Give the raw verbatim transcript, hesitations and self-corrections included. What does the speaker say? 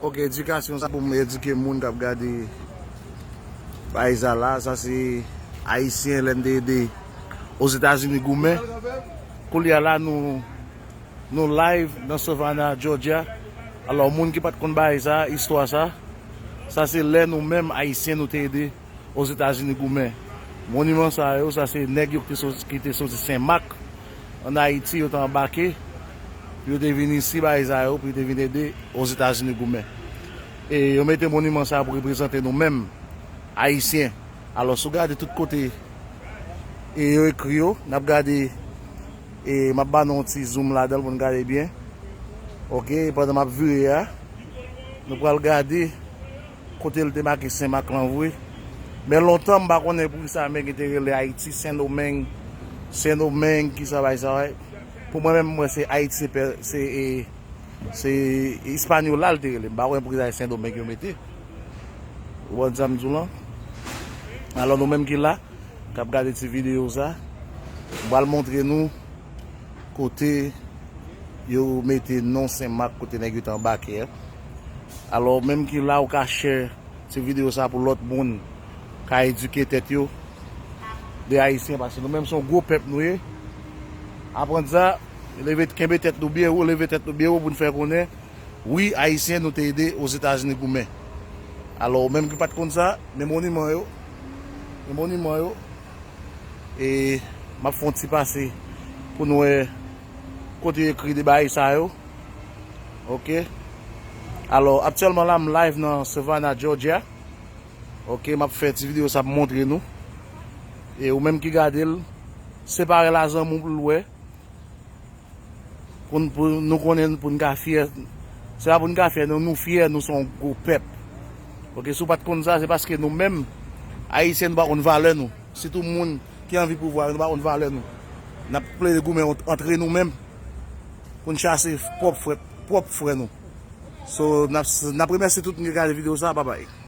Ok, edikasyon sa pou m edike moun k ap gade bagay sa la. Sa se Ayisyen lè n te ede Ozetazini goumen. Koulye a la, nou, nou live nan Savannah, Georgia. Alò, moun ki pa t konn bagay sa, istwa sa, sa se lè nou menm Ayisyen nou te ede Ozetazini goumen. Moniman sa yo, sa se nèg yo ki te soti, ki te soti Senmak, ann Ayiti, yo te anbake, pou yo te vin isi, bagay sa yo, pou yo te vin ede Ozetazini goumen. E yo mete moniman sa pou reprezante nou menm, Ayisyen. Alò, si w gade tout kote, e yo ekri yo, n ap gade, e m ap ba nou yon ti zoom ladan l pou n gade byen. Ok, pandan m ap vire a, nou pral gade kote l te make Senmak lan vre. Men lontan, m pa konnen poukisa nèg te rele Ayiti Sendomeng, Sendomeng, kisa bay sa, wi. Pou mwen menm, mwen se Ayiti, se pè, se, e, se Ispanyola l te rele. M pa konnen poukisa se Sendomeng yo mete. Ou konprann sa m di w lan? Alò, nou menm ki la, k ap gade ti videyo sa, m pral montre nou kote yo mete non Senmak, kote nèg yo te anbake a. Alò, menm ki la, ou ka share ti videyo sa pou lòt moun ka edike tèt yo de Ayisyen, paske nou menm se yon gwo pèp nou ye. Aprann sa, leve, kenbe tèt nou byen wo, leve tèt nou byen wo pou n fè konnen, wi, Ayisyen, nou te ede Ozetazini goumen. Alò, ou menm ki pa t konn sa, men moniman yo, men moniman yo, e m ap fè yon ti pase pou nou wè kote yo ekri de bagay sa yo. Ok. Alò, aktyèlman la, m live nan Savannah, Georgia. Ok, m ap fè ti videyo sa pou montre nou. E ou menm ki gade l, separe l a zanmi w pou l wè. Pou n, pou nou konnen, pou n ka fyè. Se pa pou n ka fyè, nou, nou fyè, nou se yon gwo pèp. Ok, si w pa t konn sa, se paske nou menm, Ayisyen, nou pa konn valè nou. Sitou moun ki anvi pouvwa yo, nou pa konn valè nou. N ap plede goumen ant, antre nou menm pou n chase pwòp frè, pwòp frè nou. So, n ap, n ap remèsye tout moun ki gade videyo sa, babay.